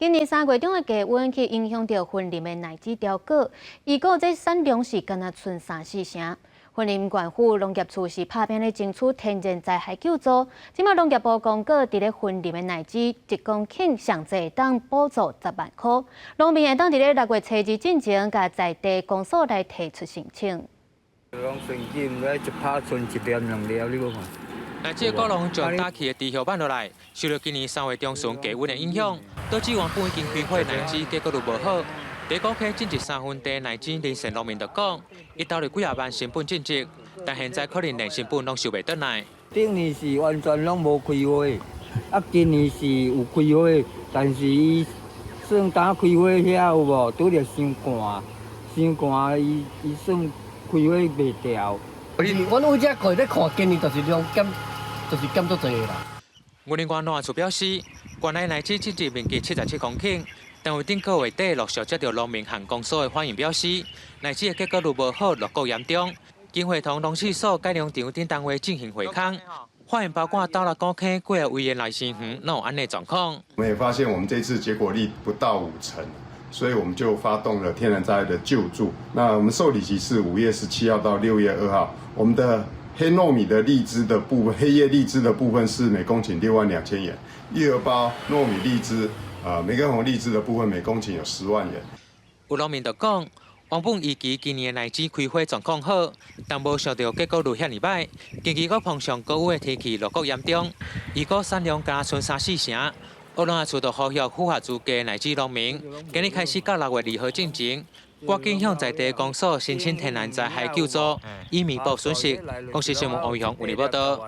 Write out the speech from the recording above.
今年3月中的低溫去影響著雲林的奶子凋果，預估這產量是干焦賰三四成。雲林縣府農業處是拍拚咧爭取天然災害救助，這馬農業部公告，佇咧雲林的奶子一公頃上濟會當補助10萬箍，農民會當佇咧6月初二進前，共在地公所來提出申請。攏存金，一拍賰一粒兩粒，你無看？奶子果農將打起的豬葉挽落來，受著今年3月中旬低溫的影響，導致原本已經開花的奶子結果率無好。第五溪種植3分地奶子林姓農民就講，伊投入幾仔萬成本種植，但現在可能連成本攏收袂轉來。頂年是完全攏無開花，啊，今年是有開花，但是伊算敢開花遐有無？拄著傷寒，傷寒伊伊算開花袂掉。阮為這過咧看，今年就是量減，就是減足濟的啦。雲林縣農業處表示，縣內奶子種植面積77公頃，但為頂個月底陸續接著農民和公所的反映表示，奶子的結果率無好，落果嚴重。經會同農試所、改良場等單位進行會勘，發現包括斗六古坑幾个位的奶生園，攏有按呢狀況。我們也發現，我們這次結果率不到5成，所以我們就發動了天然災害的救助。那我們受理期是5月17號到6月2號，我們的黑糯米的荔枝的部分，黑葉荔枝的部分是每公頃6萬2千元，玉荷包糯米荔枝，玫瑰紅荔枝的部分每公頃有10萬元。有農民就講，原本預期今年的奶子開花狀況好，但無想著結果率遐爾䆀。近期閣碰上高溫的天氣，落果嚴重，預估產量加賰三四成。農業處就呼籲符合資格的奶子農民，今日開始到6月2號進前，趕緊向在地公所申請天然災害救助，以彌補損失。公視新聞王玉雄為你報道。